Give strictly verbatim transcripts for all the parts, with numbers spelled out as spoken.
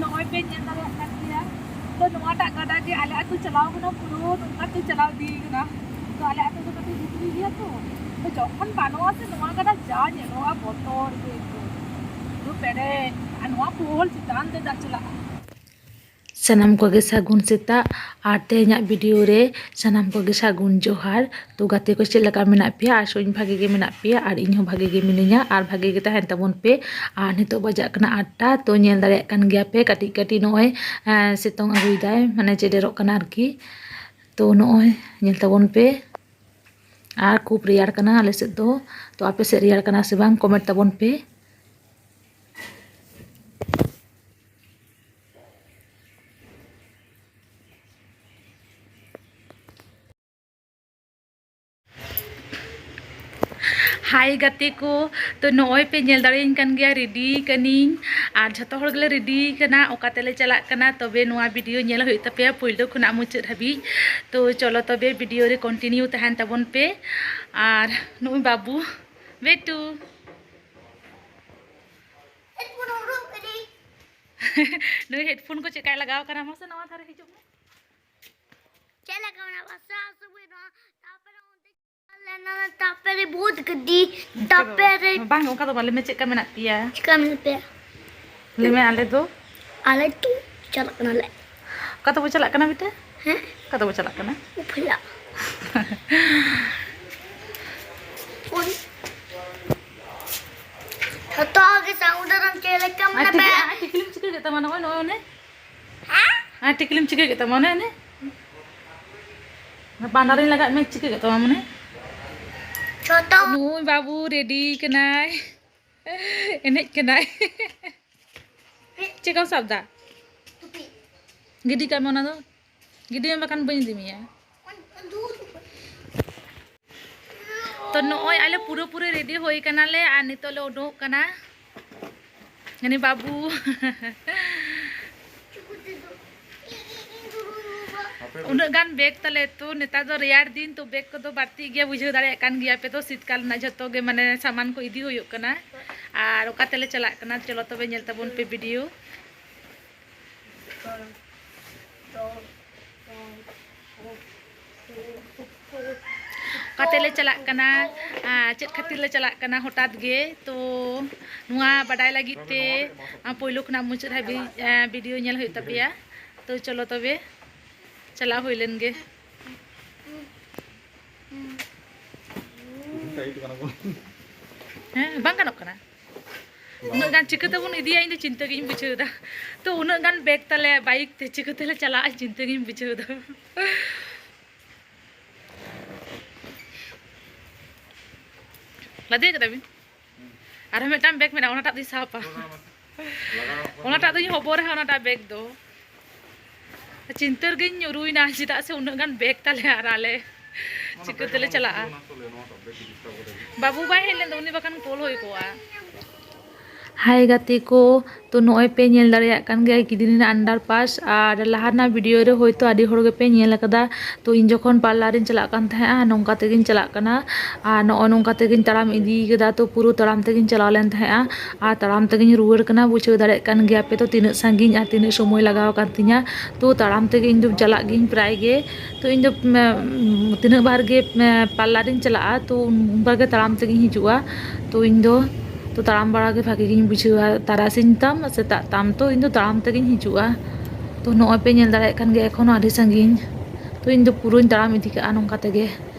ᱱᱚᱜᱼᱚᱭ ᱯᱮ ᱧᱮᱞ ᱫᱟᱲᱮᱭᱟᱜ ᱠᱟᱱ ᱜᱮᱭᱟ, ᱛᱚ ᱱᱚᱣᱟᱴᱟᱜ ᱜᱟᱰᱟ ᱜᱮ ᱟᱞᱮ ᱟᱹᱛᱩ ᱪᱟᱞᱟᱣ ᱠᱟᱱᱟ, ᱯᱩᱨᱟᱹ ᱱᱚᱝᱠᱟ ᱛᱮ ᱪᱟᱞᱟᱣ ᱤᱫᱤ ᱠᱟᱱᱟ᱾ ᱛᱚ ᱟᱞᱮ ᱟᱹᱛᱩ ᱫᱚ ᱠᱟᱹᱴᱤᱡ ᱵᱷᱤᱛᱨᱤ ᱜᱮᱭᱟ ᱛᱚ, ᱛᱚ ᱡᱚᱠᱷᱚᱱ ᱵᱟᱹᱱᱩᱜᱼᱟ ᱥᱮ ᱱᱚᱣᱟ ᱜᱟᱰᱟ ᱡᱟ ᱧᱮᱞᱚᱜᱼᱟ ᱵᱚᱛᱚᱨ ᱜᱮ ᱮᱠᱫᱚᱢ᱾ ᱯᱩᱨᱟᱹ ᱯᱮᱨᱮᱡ, ᱟᱨ ᱱᱚᱣᱟ ᱯᱳᱞ ᱪᱮᱛᱟᱱ ᱛᱮ ᱫᱟᱜ ᱪᱟᱞᱟᱜᱼᱟ᱾ ᱥᱟᱱᱟᱢ ᱠᱚᱜᱮ ᱥᱟᱹᱜᱩᱱ ᱥᱮᱛᱟᱜ᱾ ᱟᱨ ᱛᱮᱦᱮᱧᱟᱜ video ᱨᱮ ᱥᱟᱱᱟᱢ ᱠᱚᱜᱮ ᱥᱟᱹᱜᱩᱱ ᱡᱚᱦᱟᱨ᱾ ᱛᱚ ᱜᱟᱛᱮ ᱠᱚ ᱪᱮᱫ ᱞᱮᱠᱟ ᱢᱮᱱᱟᱜ ᱯᱮᱭᱟ? ᱟᱥᱚᱜ ᱟᱹᱧ ᱵᱷᱟᱜᱮ ᱜᱮ ᱢᱮᱱᱟᱜ ᱯᱮᱭᱟ, ᱟᱨ ᱤᱧ ᱦᱚᱸ ᱵᱷᱟᱜᱮ ᱜᱮ ᱢᱤᱱᱟᱹᱧᱟ, ᱟᱨ ᱵᱷᱟᱜᱮ ᱜᱮ ᱛᱟᱦᱮᱱ ᱛᱟᱵᱚᱱ ᱯᱮ᱾ ᱟᱨ ᱱᱤᱛᱚᱜ ᱵᱟᱡᱟᱜ ᱠᱟᱱᱟ ᱟᱴ ᱴᱟ᱾ ᱛᱚ ᱧᱮᱞ ᱫᱟᱲᱮᱭᱟᱜ ᱠᱟᱱ ᱜᱮᱭᱟ ᱯᱮ, ᱠᱟᱹᱴᱤᱡ ᱠᱟᱹᱴᱤᱡ ᱱᱚᱜᱼᱚᱭ, ᱮᱸ, ᱥᱤᱛᱩᱝ ᱟᱹᱜᱩᱭᱮᱫᱟᱭ, ᱢᱟᱱᱮ ᱪᱮᱰᱮᱨᱚᱜ ᱠᱟᱱᱟ ᱟᱨᱠᱤ᱾ ᱛᱚ ᱱᱚᱜᱼᱚᱭ ᱧᱮᱞ ᱛᱟᱵᱚᱱ ᱯᱮ᱾ ᱟᱨ ᱠᱷᱩᱵ ᱨᱮᱭᱟᱲ ᱠᱟᱱᱟ ᱟᱞᱮ ᱥᱮᱫ ᱫᱚ᱾ ᱛᱚ ᱟᱯᱮ ᱥᱮᱫ ᱨᱮᱭᱟᱲ ᱠᱟᱱᱟ ᱥᱮ ᱵᱟᱝ, comment ᱛᱟᱵᱚᱱ ᱯᱮ᱾ Hi ᱜᱟᱛᱮ ᱠᱚ, ᱛᱚ ᱱᱚᱜᱼᱚᱭ ᱯᱮ ᱧᱮᱞ ᱫᱟᱲᱮᱭᱟᱹᱧ ᱠᱟᱱ ᱜᱮᱭᱟ, ready ᱠᱟᱹᱱᱟᱹᱧ᱾ ᱟᱨ ᱡᱷᱚᱛᱚ ᱦᱚᱲ ᱜᱮᱞᱮ ready ᱠᱟᱱᱟ᱾ ᱚᱠᱟ ᱛᱮᱞᱮ ᱪᱟᱞᱟᱜ ᱠᱟᱱᱟ, ᱛᱚᱵᱮ ᱱᱚᱣᱟ video ᱧᱮᱞ ᱦᱩᱭᱩᱜ ᱛᱟᱯᱮᱭᱟ ᱯᱳᱭᱞᱳ ᱠᱷᱚᱱᱟᱜ ᱢᱩᱪᱟᱹᱫ ᱦᱟᱹᱵᱤᱡ᱾ ᱛᱚ ᱪᱚᱞᱚ ᱛᱚᱵᱮ video ᱨᱮ continue ᱛᱟᱦᱮᱱ ᱛᱟᱵᱚᱱ ᱯᱮ᱾ ᱟᱨ ᱱᱩᱭ ᱵᱟᱹᱵᱩ, ᱵᱮᱴᱩ᱾ ᱱᱩᱭ headphone ᱠᱚ ᱪᱮᱫᱠᱟᱭ ᱞᱟᱜᱟᱣ ᱠᱟᱱᱟ, ᱢᱟᱥᱮ ᱱᱚᱣᱟ ᱫᱷᱟᱨᱮ ᱦᱤᱡᱩᱜ ᱢᱮ᱾ ᱪᱮᱫ ᱞᱮᱠᱟ ᱢᱮᱱᱟᱜ ᱯᱮᱭᱟ? ᱥᱟᱥᱩ ᱵᱚᱭᱦᱟ, ᱛᱟᱨᱯᱚᱨᱮ ᱚᱱᱛᱮ ᱪᱟᱞᱟᱣ ᱞᱮᱱᱟ, ᱛᱟᱨᱯᱚᱨᱮ ᱵᱷᱩᱛ ᱜᱟᱹᱰᱤ, ᱚᱱᱠᱟ ᱫᱚ ᱛᱟᱨᱯᱚᱨᱮ ᱵᱟᱝ, ᱚᱱᱠᱟ ᱫᱚ ᱵᱟᱝ᱾ ᱞᱟᱹᱭ ᱢᱮ, ᱪᱮᱫ ᱞᱮᱠᱟ ᱢᱮᱱᱟᱜ ᱯᱮᱭᱟ? ᱪᱮᱫ ᱞᱮᱠᱟ ᱢᱮᱱᱟᱜ ᱯᱮᱭᱟ? ᱞᱟᱹᱭ ᱢᱮ, ᱟᱞᱮ ᱫᱚ? ᱟᱞᱮ ᱫᱚ ᱪᱟᱞᱟᱜ ᱠᱟᱱᱟᱞᱮ᱾ ᱚᱠᱟ ᱛᱮᱵᱚ ᱪᱟᱞᱟᱜ ᱠᱟᱱᱟ ᱵᱮᱴᱟ? ᱦᱮᱸ? ᱚᱠᱟ ᱛᱮᱵᱚ ᱪᱟᱞᱟᱜ ᱠᱟᱱᱟ? ᱩᱯᱷᱞᱟ᱾ ᱳᱭ᱾ ᱡᱷᱚᱛᱚ ᱜᱮ ᱥᱟᱣᱩᱱᱰ ᱨᱮᱢ ᱪᱮᱫ ᱞᱮᱠᱟ ᱟᱨ ᱢᱮᱱᱟᱜ ᱴᱤᱠᱞᱤ-, ᱯᱮᱭᱟ? ᱟᱨ ᱴᱤᱠᱞᱤᱢ ᱪᱤᱠᱟᱹ ᱠᱮᱫ ᱛᱟᱢᱟ? ᱱᱚᱜᱼᱚᱭ, ᱱᱚᱜᱼᱚᱭ ᱚᱱᱮ᱾ ᱟᱨ ᱴᱤᱠᱞᱤᱢ ᱪᱤᱠᱟᱹ ᱠᱮᱫ ᱛᱟᱢᱟ? ᱚᱱᱮ, ᱚᱱᱮ᱾ ᱵᱟᱱᱟᱨᱤᱧ ᱞᱟᱜᱟᱣᱮᱫ ᱢᱮ, ᱪᱤᱠᱟᱹ ᱠᱮᱫ ᱛᱟᱢᱟ ᱢᱟᱱᱮ? ᱡᱷᱚᱛᱚ᱾ ᱱᱩᱭ ᱵᱟᱹᱵᱩ ready ᱠᱟᱱᱟᱭ᱾ ᱮᱱᱮᱡ ᱠᱟᱱᱟᱭ᱾ ᱪᱮᱫ ᱠᱚᱢ ᱥᱟᱵ ᱫᱟ? ᱴᱩᱯᱤ᱾ ᱜᱤᱰᱤ ᱠᱟᱜ ᱢᱮ ᱚᱱᱟ ᱫᱚ᱾ ᱜᱤᱰᱤ ᱢᱮ, ᱵᱟᱠᱷᱟᱱ ᱵᱟᱹᱧ ᱤᱫᱤ ᱢᱮᱭᱟ᱾ ᱛᱚ ᱱᱚᱜᱼᱚᱭ ᱟᱞᱮ ᱯᱩᱨᱟᱹᱯᱩᱨᱤ ready ᱦᱩᱭ ᱠᱟᱱᱟᱞᱮ ᱟᱨ ᱱᱤᱛᱚᱜ ᱞᱮ ᱩᱰᱩᱠᱚᱜ ᱠᱟᱱᱟ᱾ ᱦᱟᱹᱱᱤ ᱵᱟᱹᱵᱩ᱾ ᱩᱱᱟᱹᱜ ᱜᱟᱱ bag ᱛᱟᱞᱮ, ᱛᱚ ᱱᱮᱛᱟᱨ ᱫᱚ ᱨᱮᱭᱟᱲ ᱫᱤᱱ, ᱛᱚ bag ᱠᱚᱫᱚ ᱵᱟᱹᱲᱛᱤᱜ ᱜᱮᱭᱟ, ᱵᱩᱡᱷᱟᱹᱣ ᱫᱟᱲᱮᱭᱟᱜ ᱠᱟᱱ ᱜᱮᱭᱟ ᱯᱮ᱾ ᱛᱚ ᱥᱤᱛᱠᱟᱞ ᱨᱮᱱᱟᱜ ᱡᱷᱚᱛᱚ ᱜᱮ ᱢᱟᱱᱮ ᱥᱟᱢᱟᱱ ᱠᱚ ᱤᱫᱤ ᱦᱩᱭᱩᱜ ᱠᱟᱱᱟ᱾ ᱟᱨ ᱚᱠᱟ ᱛᱮᱞᱮ ᱪᱟᱞᱟᱜ ᱠᱟᱱᱟ, ᱪᱚᱞᱚ ᱛᱚᱵᱮ ᱧᱮᱞ ᱛᱟᱵᱚᱱ ᱯᱮ video᱾ ᱚᱠᱟ ᱛᱮᱞᱮ ᱪᱟᱞᱟᱜ ᱠᱟᱱᱟ, ᱟᱨ ᱪᱮᱫ ᱠᱷᱟᱹᱛᱤᱨ ᱞᱮ ᱪᱟᱞᱟᱜ ᱠᱟᱱᱟ ᱦᱚᱴᱟᱛ ᱜᱮ, ᱛᱚ ᱱᱚᱣᱟ ᱵᱟᱰᱟᱭ ᱞᱟᱹᱜᱤᱫ ᱛᱮ, ᱟᱨ ᱯᱳᱭᱞᱳ ᱠᱷᱚᱱᱟᱜ ᱢᱩᱪᱟᱹᱫ ᱦᱟᱹᱵᱤᱡ, ᱟᱨ video ᱧᱮᱞ ᱦᱩᱭᱩᱜ ᱛᱟᱯᱮᱭᱟ᱾ ᱛᱚ ᱪᱚᱞᱚ ᱛᱚᱵᱮ ᱪᱟᱞᱟᱣ ᱦᱩᱭ ᱞᱮᱱ ᱜᱮ᱾ ᱦᱮᱸ, ᱵᱟᱝ ᱜᱟᱱᱚᱜ ᱠᱟᱱᱟ᱾ ᱩᱱᱟᱹᱜ ᱜᱟᱱ ᱪᱤᱠᱟᱹ ᱛᱮᱵᱚᱱ ᱤᱫᱤᱭᱟ, ᱤᱧ ᱫᱚ ᱪᱤᱱᱛᱟᱹ ᱜᱤᱧ ᱵᱩᱡᱷᱟᱹᱣ ᱮᱫᱟ᱾ ᱛᱚ ᱩᱱᱟᱹᱜ ᱜᱟᱱ bag ᱛᱟᱞᱮ, bike ᱛᱮ ᱪᱤᱠᱟᱹ ᱛᱮᱞᱮ ᱪᱟᱞᱟᱜᱼᱟ, ᱪᱤᱱᱛᱟᱹ ᱜᱤᱧ ᱵᱩᱡᱷᱟᱹᱣ ᱮᱫᱟ᱾ ᱞᱟᱫᱮ ᱠᱟᱫᱟ ᱵᱤᱱ? ᱟᱨᱦᱚᱸ ᱢᱤᱫᱴᱟᱝ bag ᱢᱮᱱᱟᱜᱼᱟ, ᱚᱱᱟᱴᱟᱜ ᱫᱚᱧ ᱥᱟᱵᱟ᱾ ᱚᱱᱟᱴᱟᱜ ᱫᱚᱧ ᱦᱚᱵᱚᱨᱟ, ᱚᱱᱟᱴᱟᱜ bag ᱫᱚ᱾ ᱪᱤᱱᱛᱟᱹ ᱨᱮᱜᱮᱧ ᱧᱩᱨᱩᱭᱱᱟ, ᱪᱮᱫᱟᱜ ᱥᱮ ᱩᱱᱟᱹᱜ ᱜᱟᱱ bag ᱛᱟᱞᱮ ᱟᱨ ᱟᱞᱮ ᱪᱤᱠᱟᱹ ᱛᱮᱞᱮ ᱪᱟᱞᱟᱜᱼᱟ? ᱵᱟᱹᱵᱩ ᱵᱟᱭ ᱦᱮᱡ ᱞᱮᱱ ᱫᱚ, ᱩᱱᱤ ᱵᱟᱠᱷᱟᱱ ᱠᱚᱞ ᱦᱩᱭ ᱠᱚᱜᱼᱟ᱾ ᱦᱟᱭ ᱜᱟᱛᱮ ᱠᱚ, ᱛᱚ ᱱᱚᱜᱼᱚᱭ ᱯᱮ ᱧᱮᱞ ᱫᱟᱲᱮᱭᱟᱜ ᱠᱟᱱ ᱜᱮᱭᱟ ᱠᱤᱫᱤᱱ ᱨᱮᱱᱟᱜ underpass, ᱟᱨ ᱞᱟᱦᱟ ᱨᱮᱱᱟᱜ video ᱨᱮ ᱦᱳᱭᱛᱳ ᱟᱹᱰᱤ ᱦᱚᱲ ᱜᱮᱯᱮ ᱧᱮᱞ ᱟᱠᱟᱫᱟ᱾ ᱛᱚ ᱤᱧ ᱡᱚᱠᱷᱚᱱ parlour ᱤᱧ ᱪᱟᱞᱟᱜ ᱠᱟᱱ ᱛᱟᱦᱮᱸᱜᱼᱟ, ᱱᱚᱝᱠᱟ ᱛᱮᱜᱤᱧ ᱪᱟᱞᱟᱜ ᱠᱟᱱᱟ, ᱟᱨ ᱱᱚᱜᱼᱚᱭ ᱱᱚᱝᱠᱟ ᱛᱮᱜᱤᱧ ᱛᱟᱲᱟᱢ ᱤᱫᱤ ᱠᱟᱫᱟ᱾ ᱛᱚ ᱯᱩᱨᱟᱹ ᱛᱟᱲᱟᱢ ᱛᱮᱜᱤᱧ ᱪᱟᱞᱟᱣ ᱞᱮᱱ ᱛᱟᱦᱮᱸᱜᱼᱟ, ᱟᱨ ᱛᱟᱲᱟᱢ ᱛᱮᱜᱤᱧ ᱨᱩᱣᱟᱹᱲ ᱠᱟᱱᱟ᱾ ᱵᱩᱡᱷᱟᱹᱣ ᱫᱟᱲᱮᱭᱟᱜ ᱠᱟᱱ ᱜᱮᱭᱟ ᱯᱮ ᱛᱚ ᱛᱤᱱᱟᱹᱜ ᱥᱟᱺᱜᱤᱧ ᱟᱨ ᱛᱤᱱᱟᱹᱜ ᱥᱚᱢᱚᱭ ᱞᱟᱜᱟᱣ ᱟᱠᱟᱱ ᱛᱤᱧᱟ᱾ ᱛᱚ ᱛᱟᱲᱟᱢ ᱛᱮᱜᱮ ᱤᱧ ᱫᱚ ᱪᱟᱞᱟᱜ ᱜᱤᱭᱟᱹᱧ ᱯᱨᱟᱭ ᱜᱮ᱾ ᱛᱚ ᱤᱧ ᱫᱚ, ᱩᱢ, ᱛᱤᱱᱟᱹᱜ ᱵᱟᱨ ᱜᱮ, ᱩᱢ, parlour ᱤᱧ ᱪᱟᱞᱟᱜᱼᱟ, ᱛᱚ ᱩᱱ ᱵᱟᱨ ᱜᱮ ᱛᱟᱲᱟᱢ ᱛᱮᱜᱤᱧ ᱦᱤᱡᱩᱜᱼᱟ᱾ ᱛᱚ ᱤᱧ ᱫᱚ, ᱛᱚ ᱛᱟᱲᱟᱢ ᱵᱟᱲᱟ ᱜᱮ ᱵᱷᱟᱜᱮ ᱜᱤᱧ ᱵᱩᱡᱷᱟᱹᱣᱟ, ᱛᱟᱨᱟᱥᱤᱧ ᱛᱟᱢ ᱥᱮᱛᱟᱜ ᱛᱟᱢ, ᱛᱚ ᱤᱧ ᱫᱚ ᱛᱟᱲᱟᱢ ᱛᱮᱜᱤᱧ ᱦᱤᱡᱩᱜᱼᱟ᱾ ᱛᱚ ᱱᱚᱜᱼᱚᱭ ᱯᱮ ᱧᱮᱞ ᱫᱟᱲᱮᱭᱟᱜ ᱠᱟᱱ ᱜᱮᱭᱟ, ᱮᱠᱷᱚᱱᱳ ᱟᱹᱰᱤ ᱥᱟᱺᱜᱤᱧ᱾ ᱛᱚ ᱤᱧ ᱫᱚ ᱯᱩᱨᱟᱹᱧ ᱛᱟᱲᱟᱢ ᱤᱫᱤ ᱠᱟᱜᱼᱟ ᱱᱚᱝᱠᱟ ᱛᱮᱜᱮ,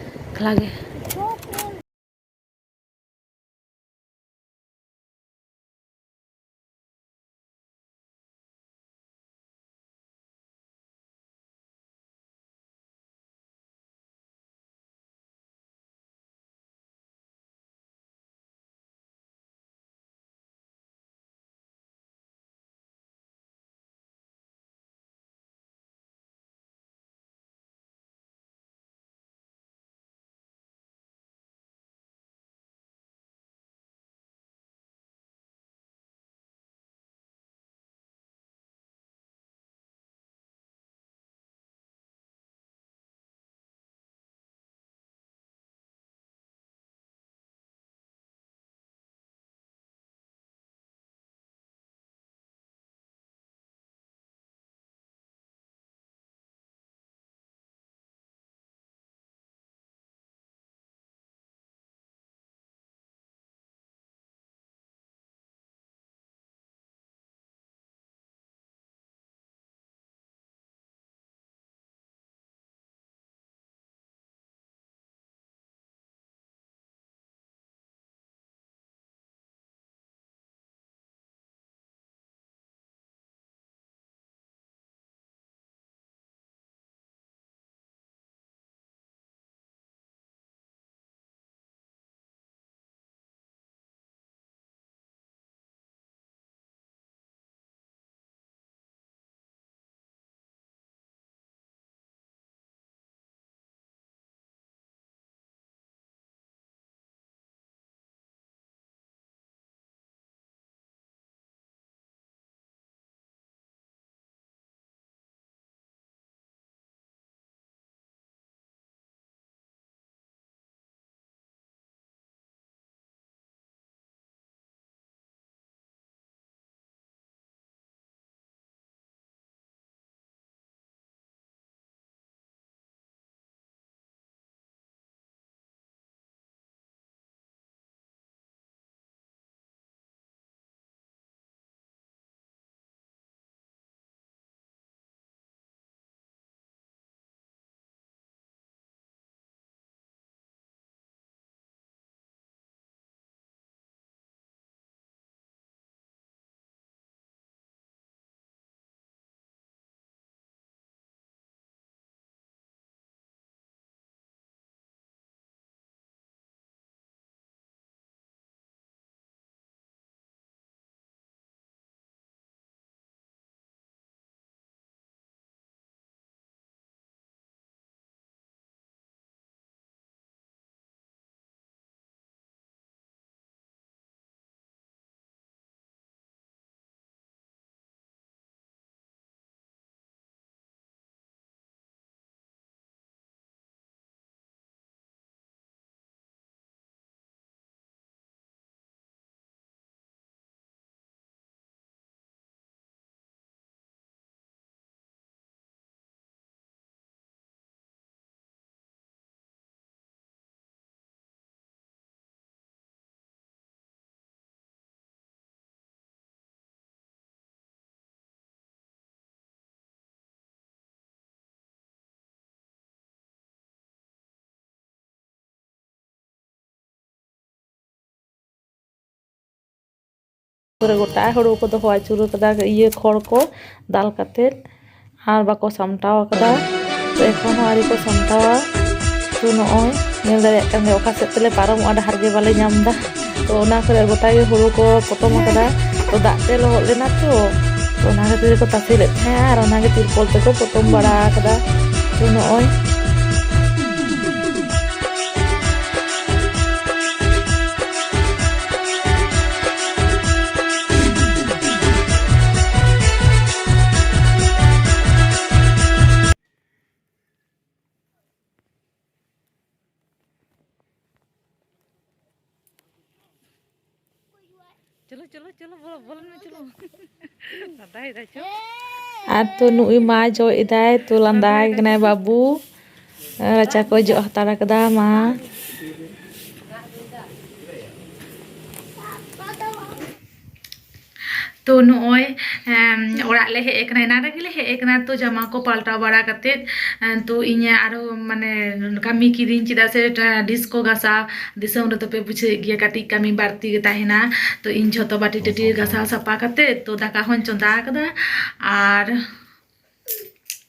ᱮᱠᱞᱟ ᱜᱮ᱾ ᱠᱚᱨᱮ ᱜᱚᱴᱟ ᱦᱩᱲᱩ ᱠᱚ ᱫᱚᱦᱚ ᱟᱹᱪᱩᱨ ᱟᱠᱟᱫᱟ, ᱤᱭᱟᱹ ᱠᱷᱚᱲ ᱠᱚ ᱫᱟᱞ ᱠᱟᱛᱮᱫ, ᱟᱨ ᱵᱟᱠᱚ ᱥᱟᱢᱴᱟᱣ ᱟᱠᱟᱫᱟ᱾ ᱛᱚ ᱮᱠᱷᱚᱱ ᱦᱚᱸ ᱟᱹᱣᱨᱤ ᱠᱚ ᱥᱟᱢᱴᱟᱣᱟ᱾ ᱛᱚ ᱱᱚᱜᱼᱚᱭ ᱧᱮᱞ ᱫᱟᱲᱮᱭᱟᱜ ᱠᱟᱱ ᱜᱮᱭᱟ, ᱚᱠᱟ ᱥᱮᱫ ᱛᱮᱞᱮ ᱯᱟᱨᱚᱢᱚᱜᱼᱟ, ᱰᱟᱦᱟᱨ ᱜᱮ ᱵᱟᱞᱮ ᱧᱟᱢ ᱮᱫᱟ᱾ ᱛᱚ ᱚᱱᱟ ᱠᱚᱨᱮ ᱜᱚᱴᱟ ᱜᱮ ᱦᱩᱲᱩ ᱠᱚ ᱯᱚᱴᱚᱢ ᱟᱠᱟᱫᱟ᱾ ᱛᱚ ᱫᱟᱜ ᱛᱮ ᱞᱚᱦᱚᱫ ᱞᱮᱱᱟ ᱛᱚ, ᱛᱚ ᱚᱱᱟ ᱠᱷᱟᱹᱛᱤᱨ ᱠᱚ ᱛᱟᱥᱮ ᱞᱮᱫ ᱛᱟᱦᱮᱸᱜᱼᱟ ᱟᱨ ᱚᱱᱟ ᱜᱮ ᱛᱤᱨᱯᱚᱞ ᱛᱮᱠᱚ ᱯᱚᱴᱚᱢ ᱵᱟᱲᱟ ᱟᱠᱟᱫᱟ᱾ ᱛᱚ ᱱᱚᱜᱼᱚᱭ ᱪᱚᱞᱚ, ᱪᱚᱞᱚ, ᱪᱚᱞᱚ, ᱵᱚᱞᱚ, ᱵᱚᱞᱚᱱ ᱢᱮ, ᱪᱚᱞᱚ᱾ ᱞᱟᱸᱫᱟᱭᱮᱫᱟᱭ, ᱪᱚ᱾ ᱟᱨ ᱛᱚ ᱱᱩᱭ ᱢᱟ ᱡᱚᱜ ᱮᱫᱟᱭ, ᱛᱚ ᱞᱟᱸᱫᱟᱭ ᱠᱟᱱᱟᱭ ᱵᱟᱹᱵᱩ᱾ ᱨᱟᱪᱟ ᱠᱚᱭ ᱡᱚᱜ ᱦᱟᱛᱟᱲ ᱠᱟᱫᱟ ᱢᱟ᱾ ᱛᱚ ᱱᱚᱜᱼᱚᱭ, ᱮᱢ, ᱚᱲᱟᱜ ᱞᱮ ᱦᱮᱡ ᱟᱠᱟᱱᱟ, ᱮᱱᱟᱱ ᱨᱮᱜᱮ ᱞᱮ ᱦᱮᱡ ᱟᱠᱟᱱᱟ᱾ ᱛᱚ ᱡᱟᱢᱟ ᱠᱚ ᱯᱟᱞᱴᱟᱣ ᱵᱟᱲᱟ ᱠᱟᱛᱮᱫ, ᱮ, ᱛᱚ ᱤᱧ ᱟᱨᱦᱚᱸ ᱢᱟᱱᱮ ᱠᱟᱹᱢᱤ ᱠᱤᱫᱤᱧ, ᱪᱮᱫᱟᱜ ᱥᱮ, ᱮ, ᱰᱤᱥ ᱠᱚ ᱜᱟᱥᱟᱣ, ᱫᱤᱥᱚᱢ ᱨᱮᱫᱚ ᱯᱮ ᱵᱩᱡᱷᱟᱹᱣᱮᱫ ᱜᱮᱭᱟ, ᱠᱟᱹᱴᱤᱡ ᱠᱟᱹᱢᱤ ᱵᱟᱹᱲᱛᱤ ᱜᱮ ᱛᱟᱦᱮᱱᱟ᱾ ᱛᱚ ᱤᱧ ᱡᱷᱚᱛᱚ ᱵᱟᱹᱴᱤ ᱴᱟᱹᱴᱤ ᱜᱟᱥᱟᱣ ᱥᱟᱯᱷᱟ ᱠᱟᱛᱮᱫ, ᱛᱚ ᱫᱟᱠᱟ ᱦᱚᱸᱧ ᱪᱚᱸᱫᱟ ᱟᱠᱟᱫᱟ᱾ ᱟᱨ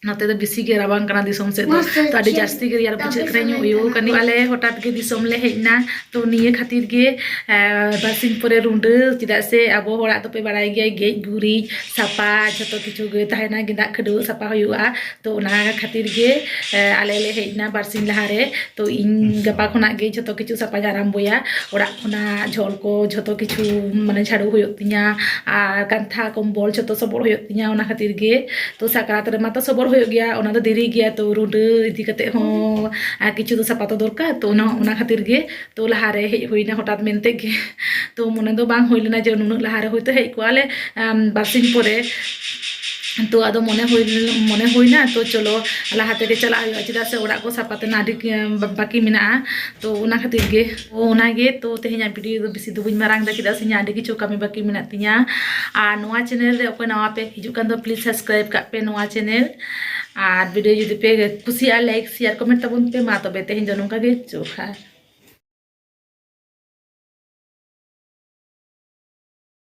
ᱱᱚᱛᱮ ᱫᱚ ᱵᱮᱥᱤ ᱜᱮ ᱨᱟᱵᱟᱝ ᱠᱟᱱᱟ ᱫᱤᱥᱚᱢ ᱥᱮᱫ ᱫᱚ, ᱛᱚ ᱟᱹᱰᱤ ᱡᱟᱹᱥᱛᱤ ᱜᱮ ᱨᱮᱭᱟᱲ ᱵᱩᱡᱷᱟᱹᱜ ᱠᱟᱱᱟ᱾ ᱤᱧ ᱩᱭᱩ ᱠᱟᱹᱱᱟᱹᱧ᱾ ᱟᱞᱮ ᱦᱚᱴᱟᱛ ᱜᱮ ᱫᱤᱥᱚᱢ ᱞᱮ ᱦᱮᱡ ᱮᱱᱟ, ᱛᱚ ᱱᱤᱭᱟᱹ ᱠᱷᱟᱹᱛᱤᱨ ᱜᱮ, ᱮ, ᱵᱟᱨᱥᱤᱧ ᱯᱚᱨᱮ ᱨᱩᱸᱰᱟᱹ, ᱪᱮᱫᱟᱜ ᱥᱮ ᱟᱵᱚ ᱦᱚᱲᱟᱜ ᱫᱚᱯᱮ ᱵᱟᱲᱟᱭ ᱜᱮᱭᱟ, ᱜᱮᱡ ᱜᱩᱨᱤᱡ ᱥᱟᱯᱷᱟ ᱡᱷᱚᱛᱚ ᱠᱤᱪᱷᱩ ᱜᱮ ᱛᱟᱦᱮᱱᱟ, ᱜᱮᱸᱫᱟᱜ ᱠᱷᱟᱹᱰᱩᱣᱟᱹᱜ ᱥᱟᱯᱷᱟ ᱦᱩᱭᱩᱜᱼᱟ᱾ ᱛᱚ ᱚᱱᱟ ᱠᱷᱟᱹᱛᱤᱨ ᱜᱮ, ᱮ, ᱟᱞᱮ ᱞᱮ ᱦᱮᱡ ᱮᱱᱟ ᱵᱟᱨᱥᱤᱧ ᱞᱟᱦᱟᱨᱮ᱾ ᱛᱚ ᱤᱧ ᱜᱟᱯᱟ ᱠᱷᱚᱱᱟᱜ ᱜᱮ ᱡᱷᱚᱛᱚ ᱠᱤᱪᱷᱩ ᱥᱟᱯᱷᱟᱧ ᱟᱨᱟᱢᱵᱚᱭᱟ᱾ ᱚᱲᱟᱜ ᱠᱷᱚᱱᱟᱜ ᱡᱷᱚᱞ ᱠᱚ ᱡᱷᱚᱛᱚ ᱠᱤᱪᱷᱩ ᱢᱟᱱᱮ ᱡᱷᱟᱲᱩ ᱦᱩᱭᱩᱜ ᱛᱤᱧᱟ, ᱟᱨ ᱠᱟᱱᱛᱷᱟ ᱠᱚᱢᱵᱚᱞ ᱡᱷᱚᱛᱚ ᱥᱚᱵᱚᱫ ᱦᱩᱭᱩᱜ ᱛᱤᱧᱟ᱾ ᱚᱱᱟ ᱠᱷᱟᱹᱛᱤᱨ ᱜᱮ ᱛᱚ ᱥᱟᱠᱨᱟᱛ ᱨᱮᱢᱟ ᱛᱚ ᱥᱚᱵᱚᱨ ᱦᱩᱭᱩᱜ ᱜᱮᱭᱟ, ᱚᱱᱟ ᱫᱚ ᱫᱮᱨᱤ ᱜᱮᱭᱟ, ᱛᱚ ᱨᱩᱸᱰᱟᱹ ᱤᱫᱤ ᱠᱟᱛᱮ ᱦᱚᱸ ᱟᱨ ᱠᱤᱪᱷᱩ ᱫᱚ ᱥᱟᱯᱷᱟ ᱛᱚ ᱫᱚᱨᱠᱟᱨ, ᱛᱚ ᱚᱱᱟ, ᱚᱱᱟ ᱠᱷᱟᱹᱛᱤᱨ ᱜᱮ ᱛᱚ ᱞᱟᱦᱟᱨᱮ ᱦᱮᱡ ᱦᱩᱭᱱᱟ ᱦᱚᱴᱟᱛ ᱢᱮᱱᱛᱮ ᱜᱮ᱾ ᱛᱚ ᱢᱚᱱᱮ ᱫᱚ ᱵᱟᱝ ᱦᱩᱭ ᱞᱮᱱᱟ ᱡᱮ ᱱᱩᱱᱟᱹᱜ ᱞᱟᱦᱟᱨᱮ ᱦᱚᱭᱛᱳ ᱦᱮᱡ ᱠᱚᱜᱼᱟ ᱞᱮ, ᱟᱢ, ᱵᱟᱨᱥᱤᱧ ᱯᱚᱨᱮ᱾ ᱛᱚ ᱟᱫᱚ ᱢᱚᱱᱮ ᱦᱩᱭ, ᱢᱚᱱᱮ ᱦᱩᱭᱱᱟ ᱛᱚ ᱪᱚᱞᱚ ᱞᱟᱦᱟ ᱛᱮᱜᱮ ᱪᱟᱞᱟᱜ ᱦᱩᱭᱩᱜᱼᱟ, ᱪᱮᱫᱟᱜ ᱥᱮ ᱚᱲᱟᱜ ᱠᱚ ᱥᱟᱯᱷᱟ ᱛᱮᱱᱟᱜ ᱟᱹᱰᱤ, ᱟᱢ, ᱵᱟᱹᱠᱤ ᱢᱮᱱᱟᱜᱼᱟ᱾ ᱛᱚ ᱚᱱᱟ ᱠᱷᱟᱹᱛᱤᱨ ᱜᱮ, ᱛᱚ ᱚᱱᱟᱜᱮ, ᱛᱚ ᱛᱮᱦᱮᱧᱟᱜ ᱵᱷᱤᱰᱤᱭᱳ ᱫᱚ ᱵᱮᱥᱤ ᱫᱚ ᱵᱟᱹᱧ ᱢᱟᱨᱟᱝ ᱮᱫᱟ, ᱪᱮᱫᱟᱜ ᱥᱮ ᱤᱧᱟᱹᱜ ᱟᱹᱰᱤ ᱠᱤᱪᱷᱩ ᱠᱟᱹᱢᱤ ᱵᱟᱹᱠᱤ ᱢᱮᱱᱟᱜ ᱛᱤᱧᱟ᱾ ᱟᱨ ᱱᱚᱣᱟ ᱪᱮᱱᱮᱞ ᱨᱮ ᱚᱠᱚᱭ ᱱᱟᱣᱟ ᱯᱮ ᱦᱤᱡᱩᱜ ᱠᱟᱱ ᱫᱚ, ᱯᱞᱤᱡᱽ ᱥᱟᱵᱥᱠᱨᱟᱭᱤᱵᱽ ᱠᱟᱜ ᱯᱮ ᱱᱚᱣᱟ ᱪᱮᱱᱮᱞ᱾ ᱟᱨ ᱵᱷᱤᱰᱤᱭᱳ ᱡᱩᱫᱤ ᱯᱮ ᱠᱩᱥᱤᱭᱟᱜᱼᱟ, ᱞᱟᱭᱤᱠ, ᱥᱮᱭᱟᱨ, ᱠᱚᱢᱮᱱᱴ ᱛᱟᱵᱚᱱ ᱯᱮ᱾ ᱢᱟ ᱛᱚᱵᱮ ᱛᱮᱦᱮᱧ ᱫᱚ ᱱᱚᱝᱠᱟ ᱜᱮ, ᱡᱚᱦᱟᱨ᱾